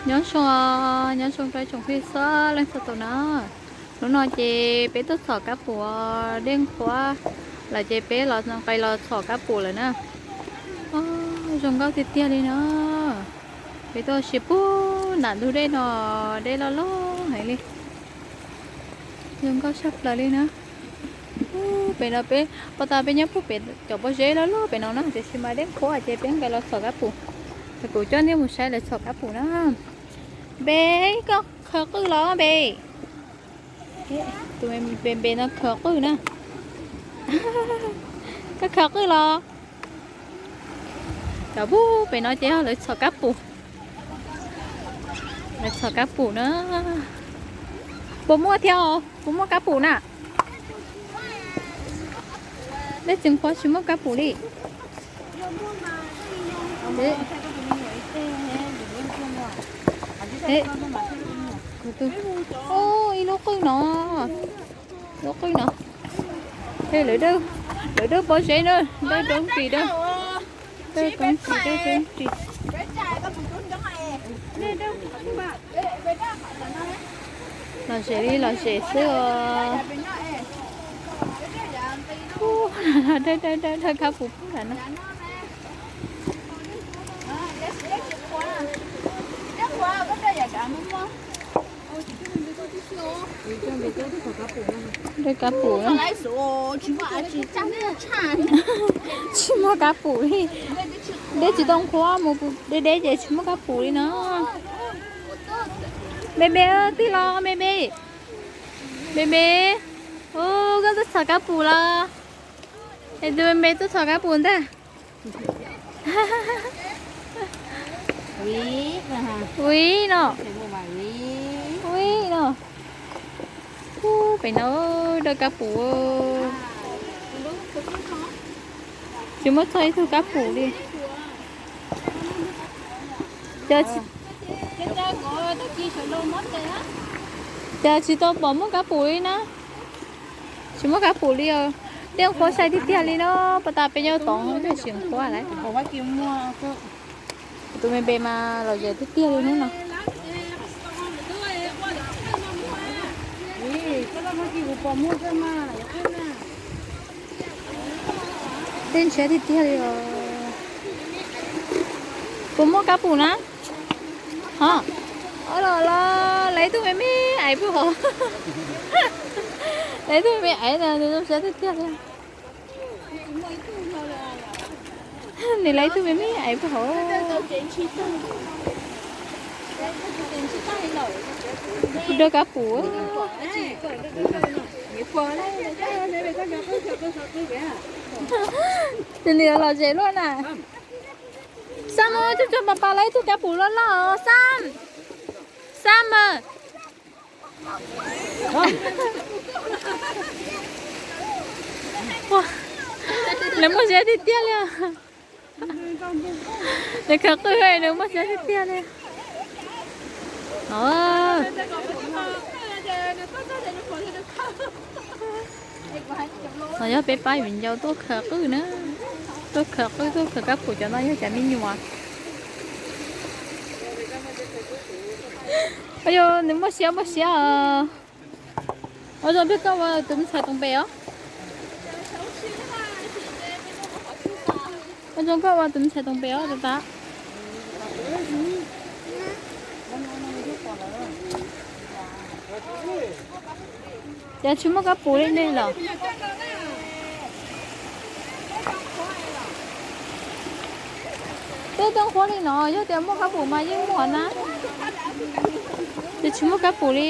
Nyob zoo, nyob zoo rau tsoom phooj ywg txhua leej txhua tus na. Hnub no ces peb tuaj txhom kab pum dej nqhuab lawm ces peb los nqis los txhom kab pum lawm na. Zoo nkauj tiag tiag li na. Peb tuaj ua si puag nram ntug dej no, dej loj loj heev li. Zoo nkauj tshaj plaws li na. Pem no peb, pov tas peb nyob puag pem cov pob zeb loj loj pem no na, tiam sis mas dej nqhuab ces peb nqis los txhom kab pum. Ces kuv coj nej mus saib lawv txhom kab pum na. Npe, koj khaws qwj los npe? Tus npe npe no khaws qwj na. Koj khaws qwj los? Cov puag pem no ces yog lawv txhom kab pum. Lawv txhom kab pum na. Puas muaj thiab os? Puas muaj kab pum na? Dej tsis nqhuab tsis muaj kab pum li. Ib lub qwj no, lub qwj no. Lawv, lawv dawb pob zeb na, dawb koob ris, dawb koob ris, dawb koob ris. Lom zem li lom zem xwb os. Dawb dawb dawb kab pum pug lawm no. Dej kab pum na. Tsis muaj kab pum li. Dej tsis tau nqhuab mus deb deb ces tsis muaj kab pum li no. Npe npe, twg los npe npe? Npe npe, koj tuaj txhom kab pum los? Es tus npe npe tuaj txhom kab pum ntag. Ui no, ui no. Pem no dawb kab pum. Tsis muaj txog ib tug kab pum li. Cas tsis tau pom muaj kab pum li na. Tsis muaj kab pum li os. Dej nqhuab sai tiag tiag li no, pas tas peb nyob tod thiaj tsis nqhuab lawm. Tus npe npe mas lom zem tiag tiag li hnub no. Dej ntshiab tiag tiag li os. Puas muaj kab pum na? Ho, los los, lawv ib tug me me aiv puag hauv. Lawv ib tug me me aiv na, nws zoo siab tiag tiag li. Nws lawv ib tug me me aiv puag hauv. Dawb kab pum. Ces nws lom zem luaj na. Sam, tsuag tsuag pas pas lawv ib tug kab pum loj loj, Sam. Sam mas. Nws muaj siab tiag tiag li. Nws khaws qwj, nws muaj siab tiag tiag li. Os, yog peb pab viv ncaus tuaj khaws qwj na. Tuaj khaws qwj, tuaj khaws kab pum, cov no yog cov me nyuam. Yog nws muaj siab muaj siab os. Ua zoo peb koj ua tus me ntxhais toom pem os. Ua zoo koj ua tus me ntxhais toom pem os, tas tas. Cas tsis muaj kab pum li ne los? Tej toj nqhuab li no yog tias muaj kab pum mas yeej muaj na. Ces tsis muaj kab pum li.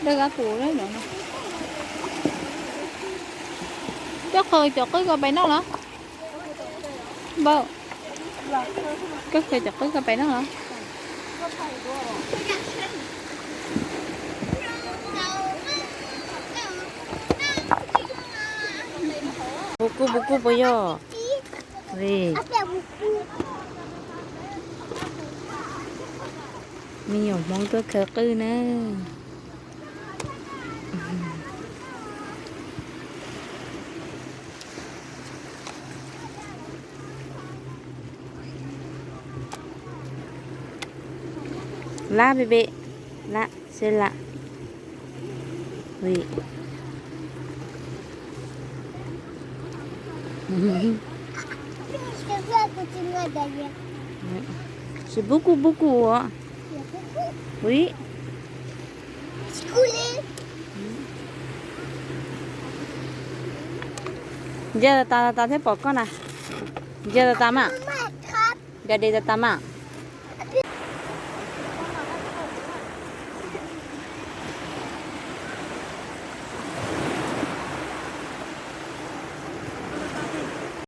Dawb kab pum no. Koj khaws cov qwj ko pem noj los? Npawg, koj khaws cov qwj ko pem noj los? Puas kub, puas kub puas yog? Me nyuam Hmoob tuaj khaws qwj na. Lab, baby. Lab, say lab. Ui. Tsis pub kuj pub kuj os. Ui. Ntsia tas tas thiab pom koj na. Ntsia tas tas mas. Ntsia tas tas mas.